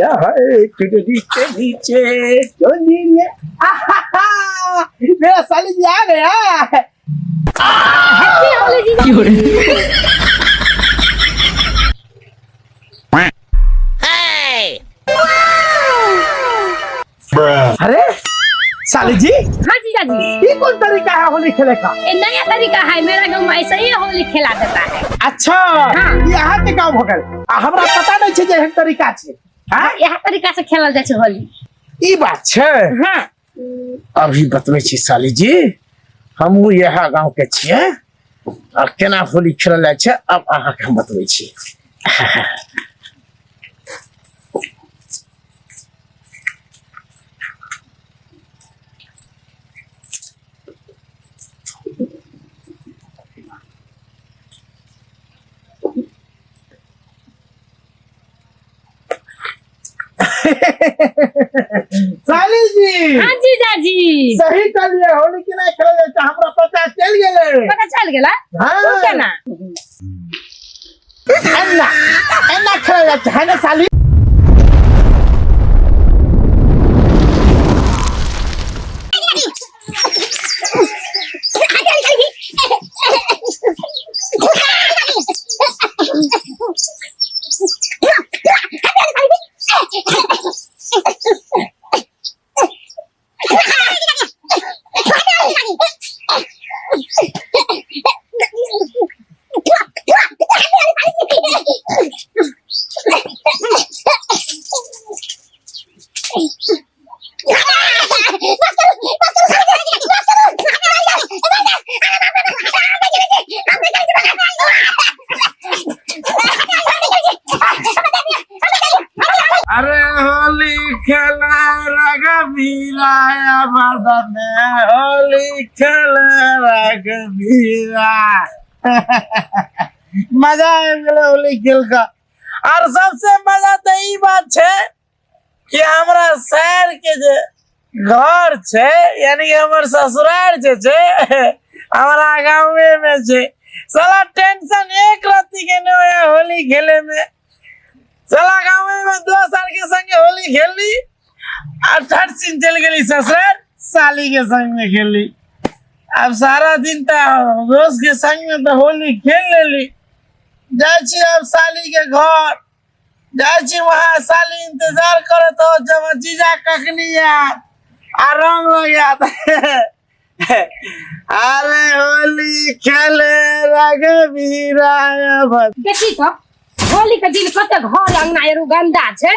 है चुनरी के नीचे चोली में। आहाहा, मेरा साली जी आ गया। हैप्पी होली जीजा। अरे साली जी, हाँ जीजा जी, ये कौन तरीका है होली खेले का? ये नया तरीका है, मेरा गाँव में ऐसे ही होली खेला जाता है। अच्छा। हाँ। ये अहाँ के गाँव हो गेल आ हमरा पता नहीं छै जे एहन तरीका छै। हाँ? यह तरीका से खेलल जाइ छै होली। ई बात छै। हाँ। अभी बतबै छी साली जी, हमहूँ इएह गाँव के छियै आ केना होली खेलल जाइ छै अब अहाँके हम बतबै छी। साली जी। हाँ जीजा जी। सही कहलिए, होली केना खेलल जाइ छै हमरा पता चलि गेलै। पता चल गेला? हाँ। ओ केना? एना एना खेलल जाइ छै है ने साली? अरे होली खेला रघबीरा मदन, होली खेला रघबीरा। मजा आबि गेलै होली खेल कऽ। आर सबसे मजा तऽ ई बात छै कि हमरा शहर के जे घर छै, यानी कि हमर ससुराल जे छै हमरा गाँवे में छै। साला टेंशन एक रत्ती के नहीं होया होली खेले में। साला गाँवे में दोस्त आर के संगे होली खेलली आ ठट सिन चल गेली ससुराल, साली के संग में खेलली। अब सारा दिन तो दोस्त के संग में तो होली खेल लेली, जाइ छी अब साली के घर जाइ छी। वहाँ साली इंतजार करत हो जब जीजा कखनी आयत आ रंग लगायत। अरे होली खेले रघुवीरा। देखी तो होली के दिन कते घर अंगना एरू गंदा छै।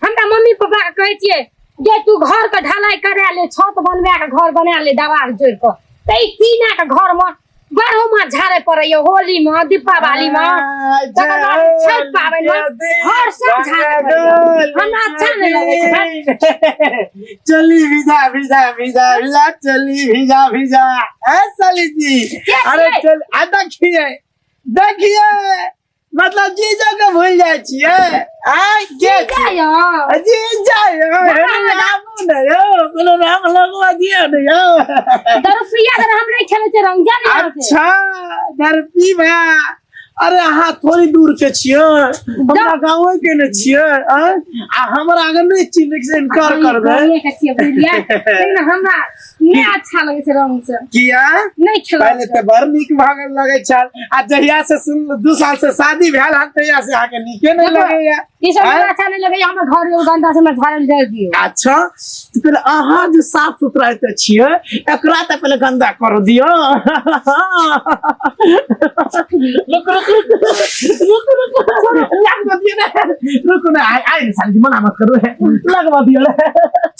हमरा मम्मी पापा के कहै छियै जे तू घर के ढलाई करा ले, छत बनवा के घर बना ले दवार जोड़ के, तऽ ई टीना के घर में बारहो मास झाड़े पड़ैया होली में, दीपावली में, तकर बाद छठि पाबनि में घर सब झाड़े पड़ैया। हमरा अच्छा नहि लगै छै। चली भिजा भिजा भिजा भिजा, चली भिजा भिजा। ए साली जी। के अरे छियै? चल आ देखिए देखिए, मतलब जीजा के भूल जाइ छियै आ के जीजा यौ। जीजा यौ, हेने आबू ने यौ, कोनो राम लगवा दियौ ने यौ। दरुपिया दर हम नहीं खेलै छियै रंग जा नहीं। अच्छा दरपी बा। अरे अहाँ थोड़ी दूर के छियै, हमरा गाँवे के ने छियै आँय? आ हमरा अगर नहि चिन्है से इनकार करबै। गाँवे के छियै बुझलियै, लेकिन हमरा नहि अच्छा लगै छै रंग से। किया? नहि खेलै। पहिले तऽ बड़ नीक भऽ लगै छल आ जहिया से सुन 2 साल से शादी भेल हन तहिया से अहाँके नीके नहि देखो, लगैया। ई सब आँय? हमरा अच्छा नहि लगैया, हमर घर एगो गंदा से हमरा झाड़ल जाय दियौ। अच्छा तऽ पहिले अहाँ जे साफ सुथरा एते छियै एकरा तऽ पहिले गंदा कर दियौ। रुक रुक रुक रुक रुक, लगवा दियौ ने, रुकू ने, आइ आइ साली जी, मना मत करू, लगवा दियौ ने।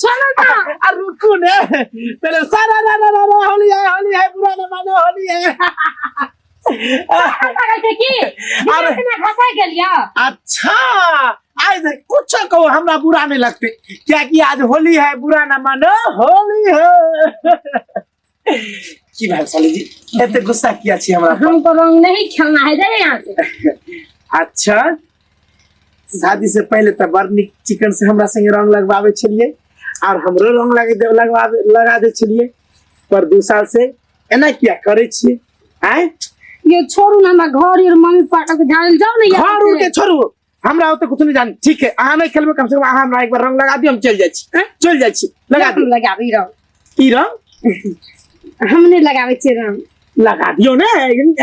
चलो ना। आ रुकू ने पहिले। सारा रा रा रा रा, होली है होली है, बुरा न मानो होली है। पागल छै की? अरे। अरे घसा गेलियै। अच्छा आज देख कुछ कहो हमरा बुरा नहीं लगते, क्या कि आज होली है, बुरा ना मानो होली है। की भेल साली जी, एते गुस्सा किया छी हमरा पर? हमको रंग नहीं खेलना है, जाइए यहाँ से। अच्छा शादी से पहले तऽ बड़ नीक चिकन से हमरा संगे रंग लगवावे छलियै और हमरो रंग लगे दे लगवावे लगा दे छलियै, पर 2 साल से एना किया करै छियै आँय? ये छोड़ू ना, हमरा घर और मम्मी पापा के झाड़ल जाओ ना यहाँ घर उर से। के छोड़ू, हमरा ओते कुछ नहीं जानी। ठीक है, अहाँ नहीं खेलबै, कम से कम अहाँ हमरा एक बार रंग लगा दियौ, हम चलि जाइ छी। चलि जाइ छी, लगा हम दियौ। लगाबी रंग? ई रंग। हम नहि लगाबै छियै रंग। लगा दियौ ने,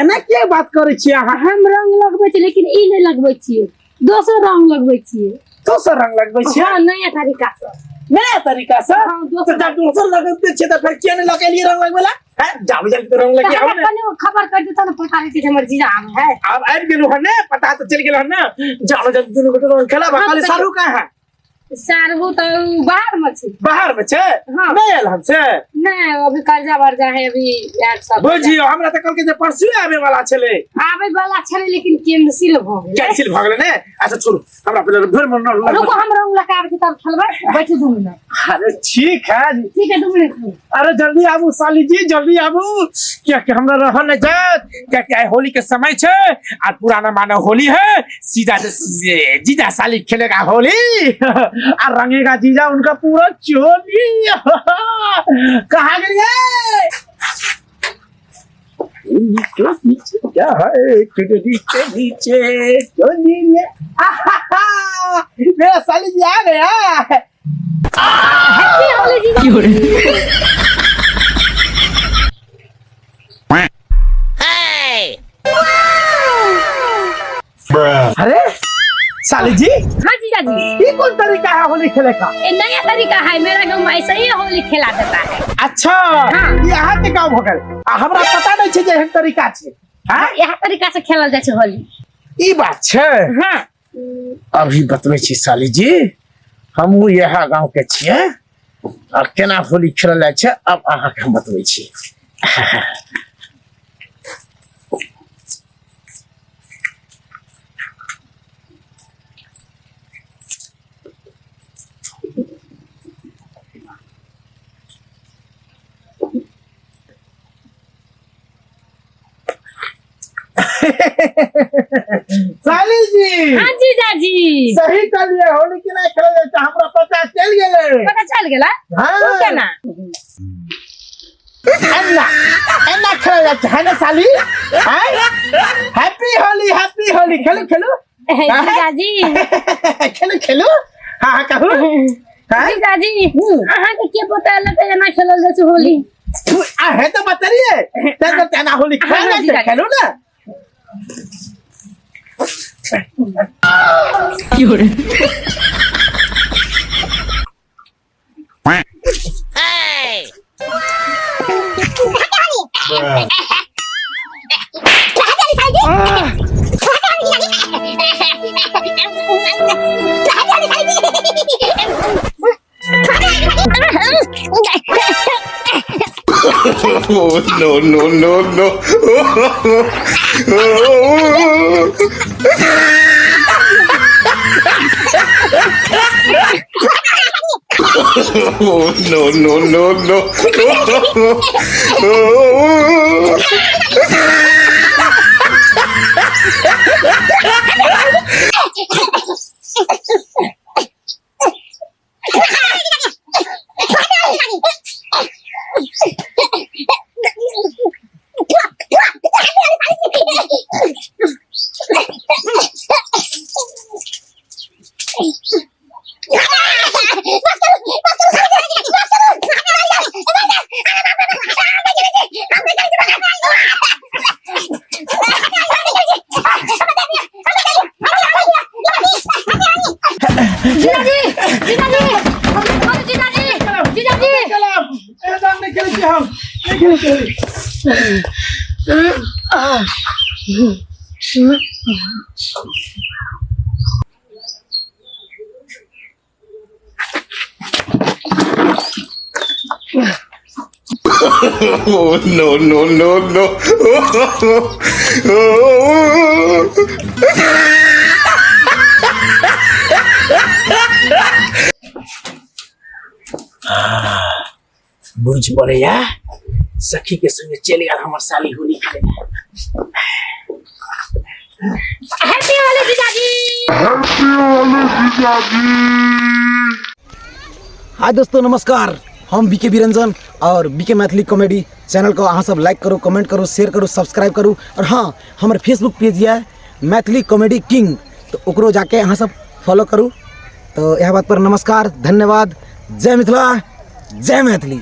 एना किया बात करै छियै अहाँ? हम रंग लगबै छियै, लेकिन ई नहि लगबै छियै, दोसर रंग लगबै छियै। दोसर रंग लगबै छियै? हँ, नया तरीका से। नया तरीका से? हँ, दोसर। तऽ जब दोसर लगबते छियै तऽ फेर किया नहि लगेलियै रंग लगबै ला? हैं, जाबे जल्दी तऽ रंग तऽ लगे आउ हमरा ने। कनि खबर कर देता ने, पता लगतै जे हमर जीजा आबै है। आब आबि गेलहुँ हन ने, पता तऽ चलि गेल हन ने। जानो जल्दी दुनू गोटे रंग खेलब। हँ, खाली तऽ सारू कहाँ है? सारहु तऽ बाहर मे छै। बाहर मे छै? हँ। नहि आयल हन से? नहि, अभी कर्जा वर्जा है, अभी यार सब। बुझियौ, हमरा तऽ कहलकै जे परसू आबे वाला छलै। आबै वाला छलै, लेकिन कैंसिल भऽ गेलै। कैंसिल भऽ गेलै ने? अच्छा छोड़ू, हमरा पहिले भरि मन न रुको, हम रंग लगाबै छी तब खेलबै। बैठू 2 मिनट। अरे ठीक है। ठीक है, 2 मिनट खेलू। अरे जल्दी आबू साली जी, जल्दी आबू, कियाकि हमरा रहल नहि जायत, कियाकि आइ होली के समय छै आ पुराना मानो होली है। सीधा से जीजा साली खेलेगा होली आ रंगेगा जीजा उनका पूरा चोली। कहाँ गए? नीचे क्या है? नीचे नीचे चोली में। आहाहा, मेरा साली जी आ गया। हैप्पी होली जीजा। अरे साली जी। हाँ जीजा जी। ये कौन तरीका है होली खेले का? ये नया तरीका है, मेरा गाँव में ऐसे ही होली खेला जाता है। अच्छा। हाँ। ई अहाँ के गाँव भऽ गेल आ हमरा पता नहि छै जे एहन तरीका छै। हाँ? यह तरीका से खेलल जाइ छै होली। ई बात छै? हाँ। अभी बतबै छी साली जी, हमहूँ इएह गाँव के छियै आ केना होली खेलल जाइ छै, अब अहाँके हम बतबै छी। साली जी। हाँ जीजा जी। सही कहलियै, होली केना खेलल जाइ छै हमरा पता चलि गेलै। पता चल गेला? हाँ। ओ केना? एना एना खेलल जाइ छै, है ने साली? Happy Holi, happy Holi. खेलू खेलू। जीजा जी। खेलू खेलू। हाँ हाँ, कहू। हाँ? जीजा जी, अहाँके के पता लगतै एना खेलल जाइ छै होली? आ है तो बतरिए तेना तेना होली खेलल हाँ, जाइ छै। खेलू ने। Oh, no, no, no, no. Oh, no, no, no, no. जीजाजी, जीजाजी, जीजाजी, जीजाजी। खेलब एकदम नहि खेलै छियै, हम नहि खेलै छियै। Oh, no, no, no, no. Oh. बुझ पड़ैया सखी के संगे चलि गेल हमर साली होली खेले। हैप्पी होली जीजाजी। हाय दोस्तों, नमस्कार। हम बीके बिरंजन और बीके मैथिली कॉमेडी चैनल को अहाँ सब लाइक करू, कमेंट करू, शेयर करू, सब्सक्राइब करू। और हाँ, हमर फेसबुक पेज यऽ मैथिली कॉमेडी किंग, तऽ ओकरो जाके अहाँ सब फॉलो करू। तऽ इएह बात पर नमस्कार, धन्यवाद, जय मिथिला, जय मैथिली।